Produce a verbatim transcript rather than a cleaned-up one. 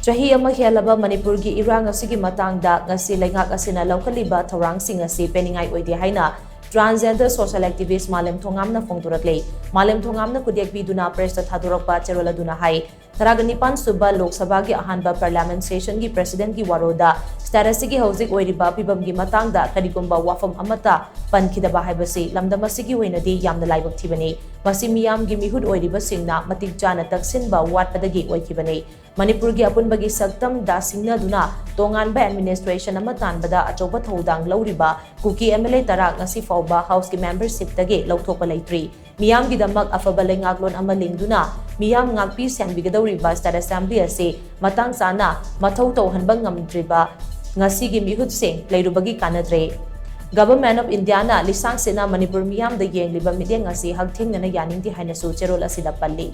ꯆꯍꯤ ꯑꯃ ꯍꯦꯜꯂꯕ ꯃꯅꯤꯄꯨꯔꯒꯤ ꯏꯔꯥꯡ ꯑꯁꯤꯒꯤ ꯃꯇꯥꯡꯗ ꯉꯁꯤ ꯂꯩꯉꯥꯛ ꯑꯁꯤꯅ ꯂꯧꯈꯠꯂꯤꯕ ꯊꯧꯔꯥꯡꯁꯤꯡ ꯑꯁꯤ ꯄꯦꯟꯅꯤꯡꯉꯥꯏ ꯑꯣꯏꯗꯦ ꯍꯥꯏꯅ transgender social activist ꯃꯥꯂꯦꯝ ꯊꯣꯉꯥꯝꯅ ꯐꯣꯡꯗꯣꯔꯛꯂꯤ꯫ ꯃꯥꯂꯦꯝ ꯊꯣꯉꯥꯝꯅ ꯈꯨꯗꯦꯛ ꯄꯤꯗꯨꯅ press ꯇ ꯊꯥꯗꯣꯔꯛꯄ ꯆꯦꯔꯣꯜ ꯑꯗꯨꯅ ꯍꯥꯏ, ꯇꯔꯥꯒ ꯅꯤꯄꯥꯟ ꯁꯨꯕ ꯂꯣꯛ ꯁꯚꯥꯒꯤ ꯑꯍꯥꯟꯕ parliament session ꯒꯤ president ꯀꯤ ꯋꯥꯔꯣꯜꯗ state ꯑꯁꯤꯒꯤ ꯍꯧꯖꯤꯛ ꯑꯣꯏꯔꯤꯕ ꯐꯤꯕꯝꯒꯤ ꯃꯇꯥꯡꯗ ꯀꯔꯤꯒꯨꯝꯕ ꯋꯥꯐꯝ ꯑꯃꯠꯇ ꯄꯟꯈꯤꯗꯕ ꯍꯥꯏꯕꯁꯤ ꯂꯝꯗꯝ ꯑꯁꯤꯒꯤ ꯑꯣꯏꯅꯗꯤ ꯌꯥꯝꯅ ꯂꯥꯏꯕꯛ ꯊꯤꯕꯅꯤ꯫ ꯃꯁꯤ ꯃꯤꯌꯥꯝꯒꯤ ꯃꯤꯍꯨꯠ ꯑꯣꯏꯔꯤꯕꯁꯤꯡꯅ ꯃꯇꯤꯛ ꯆꯥꯅ ꯇꯛꯁꯤꯟꯕ ꯋꯥꯠꯄꯗꯒꯤ ꯑꯣꯏꯈꯤꯕꯅꯤ꯫ ꯃꯅꯤꯄꯨꯔꯒꯤ ꯑꯄꯨꯟꯕꯒꯤ ꯁꯛꯇꯝꯗ ꯁꯤꯡꯅꯗꯨꯅ ꯇꯣꯉꯥꯟꯕ administration ꯑꯃ ꯇꯥꯟꯕꯗ ꯑꯆꯧꯕ ꯊꯧꯗꯥꯡ ꯂꯧꯔꯤꯕ ꯀꯨꯀꯤ MLA ꯇꯔꯥ ꯉꯁꯤ ꯐꯥꯎꯕ house ꯀꯤ membership ꯇꯒꯤ ꯂꯧꯊꯣꯛꯄ ꯂꯩꯇ꯭ꯔꯤ꯫ ꯃꯤꯌꯥꯝꯒꯤꯗꯃꯛ ꯑꯐꯕ ꯂꯩꯉꯥꯛꯂꯣꯟ ꯑꯃ ꯂꯤꯡꯗꯨꯅ ꯃꯤꯌꯥꯝ ꯉꯥꯛꯄꯤ ꯁꯦꯟꯕꯤꯒꯗꯧꯔꯤꯕ state assembly ꯑꯁꯤ ꯃꯇꯥꯡ ꯆꯥꯅ ꯃꯊꯧ ꯇꯧꯍꯟꯕ ꯉꯝꯗ꯭ꯔꯤꯕ ꯉꯁꯤꯒꯤ ꯃꯤꯍꯨꯠꯁꯤꯡ ꯂꯩꯔꯨꯕꯒꯤ ꯀꯥꯟꯅꯗ꯭ꯔꯦ꯫ Government of India ꯅ ꯂꯤꯁꯥꯡ ꯁꯤꯠꯅ ꯃꯅꯤꯄꯨꯔ ꯃꯤꯌꯥꯝꯗ ꯌꯦꯡꯂꯤꯕ ꯃꯤꯠꯌꯦꯡ ꯑꯁꯤ ꯍꯛꯊꯦꯡꯅꯅ ꯌꯥꯅꯤꯡꯗꯦ ꯍꯥꯏꯅꯁꯨ ꯆꯦꯔꯣꯜ ꯑꯁꯤꯗ ꯄꯜꯂꯤ꯫